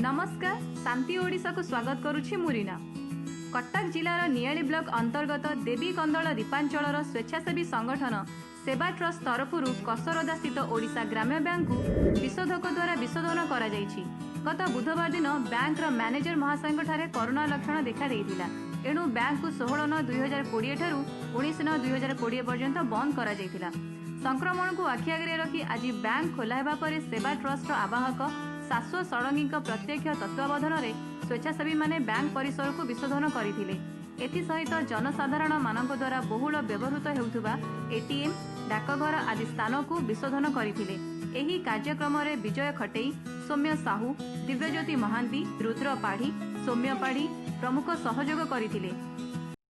ନମସ୍କାର, ଶାନ୍ତି ଓଡ଼ିଶାକୁ ସ୍ୱାଗତ କରୁଛି ମୁଁ ରୀନା। କଟକ ଜିଲ୍ଲାର ନିଆଳି ବ୍ଲକ ଅନ୍ତର୍ଗତ ଦେବୀ କନ୍ଦଳ ଦ୍ୱୀପାଞ୍ଚଳର ସ୍ୱେଚ୍ଛାସେବୀ ସଂଗଠନ ସେବା ଟ୍ରଷ୍ଟ ତରଫରୁ କସରଦା ସ୍ଥିତ ଓଡ଼ିଶା ଗ୍ରାମ୍ୟ ବ୍ୟାଙ୍କକୁ ବିଶୋଧକ ଦ୍ୱାରା ବିଶୋଧନ କରାଯାଇଛି। ଗତ ବୁଧବାର ଦିନ ବ୍ୟାଙ୍କର ମ୍ୟାନେଜର ମହାଶୟଙ୍କଠାରେ କରୋନା ଲକ୍ଷଣ ଦେଖାଦେଇଥିଲା। ଏଣୁ ବ୍ୟାଙ୍କକୁ 16/9/2020 ଠାରୁ 19/9/2020 ପର୍ଯ୍ୟନ୍ତ ବନ୍ଦ କରାଯାଇଥିଲା। ସଂକ୍ରମଣକୁ ଆଖି ଆଗରେ ରଖି ଆଜି ବ୍ୟାଙ୍କ ଖୋଲା ହେବା ପରେ ସେବା ଟ୍ରଷ୍ଟର ଆବାହକ ଶାଶ୍ୱତ ଷଡ଼ଙ୍ଗୀଙ୍କ ପ୍ରତ୍ୟକ୍ଷ ତତ୍ତ୍ୱାବଧାନରେ ସ୍ୱେଚ୍ଛାସେବୀମାନେ ବ୍ୟାଙ୍କ ପରିସରକୁ ବିଶୋଧନ କରିଥିଲେ। ଏଥିସହିତ ଜନସାଧାରଣମାନଙ୍କ ଦ୍ୱାରା ବହୁଳ ବ୍ୟବହୃତ ହେଉଥିବା ଏଟିଏମ୍, ଡାକଘର ଆଦି ସ୍ଥାନକୁ ବିଶୋଧନ କରିଥିଲେ। ଏହି କାର୍ଯ୍ୟକ୍ରମରେ ବିଜୟ ଖଟେଇ, ସୌମ୍ୟ ସାହୁ, ଦିବ୍ୟଜ୍ୟୋତି ମହାନ୍ତି, ରୁଦ୍ର ପାଢ଼ୀ, ସୌମ୍ୟ ପାଢ଼ୀ ପ୍ରମୁଖ ସହଯୋଗ କରିଥିଲେ।